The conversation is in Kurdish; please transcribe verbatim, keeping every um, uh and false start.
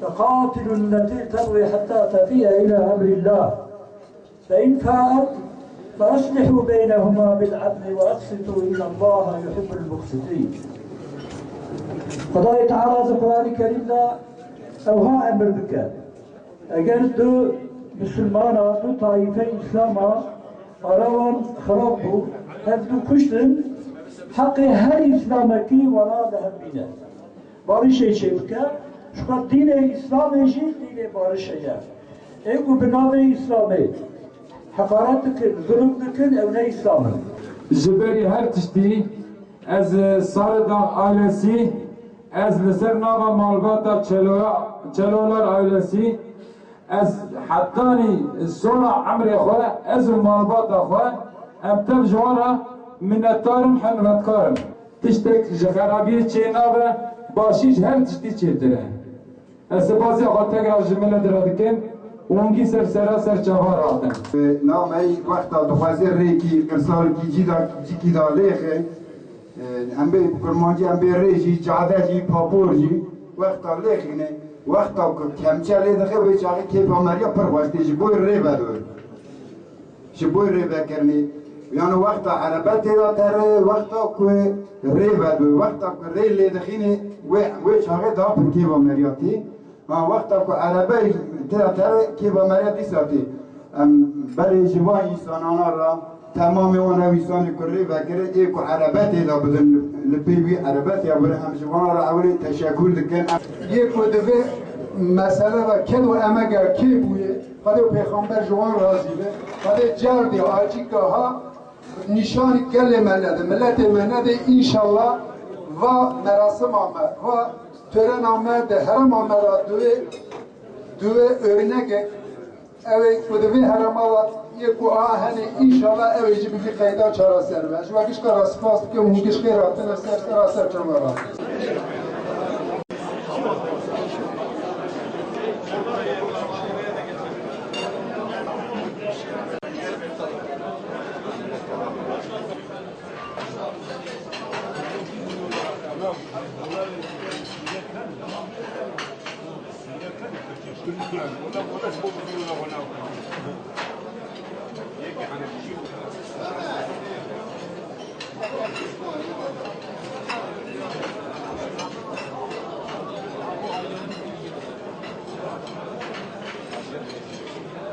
فقاتلوا التي تبغي حتى تفيء إلى أمر الله، فإن فاءت فأصلحوا بينهما بالعدل وأقسطوا إن الله يحب المقسطين. Xwedayê Teala di Qur'anê Kerîm de ewha emir dike. Eger du misilmana, du tayîfe Îslama ara wan xirab bû, hev du kuştin, heqê her Îslamekî wana li hev bîne. Barişê çêbike, ji xwe dînê Îslamê jî dînê barişê ye. Ê ku bi navê Îslamê heqaret dikin, zulm dikin, ew ne Îslam in. Ji berî her tiştî, ez Sarıdağ ailesî, ez li ser nava malbata Çeloya-, Çelolar ailesî, ez hetanî sona emrê xwe, ez û malbata xwe, em tev ji wan re minetdar in, henvetkar in. Tiştek ji xerabiyê çê nabe, başî ji her tiştî çêtir e. Ez sipaziya xwe tekrar ji millet re dikim û hingî ser sera ser çavan rahatin. Nameyî wexta dixwazê rêkî qirsalkî cî da, cîkî da lêxe, em bê kurmancî, em bê rê jî, cade jî, papor jî, wexta lêxîne, wexta ku kemçe lê dixe, wê çaxê kêfa meriya pir xweş tê, ji bo rê vedo. Ji bo rêvekirinê, yanî wexta erebe tê de tere, wexta ku rê vedibe, wexta ku rê lê dixînê, wê, wê çaxê daha pir kêfa meriya tê. Ha, wexta ku erebe tê de tere, kêfa meriya dîsa tê. Em berê ji van însanana re, temamê wan ew însanê ku rê vekirê, ê ku erebe tê de bidin, li pê wî erebetiya bire, em ji wan re ewilê teşekur dikin. Yê ku di vê mesele de ked û emege kê bûye, Xwedê û Pêxember ji wan razî be. Xwedê cardî acîka ha nîşanî gelê me nede, miletê me nede. Înşallah va merasima me, va törena me di herêma me de duwê, duwê örneke ew ê ku di vê herêma de yê ku a hene, înşallah ew ê jî bi vî qeyda çareser be. Ji we gişka re spas dikim û gişkê re tine ser sera ser çava re.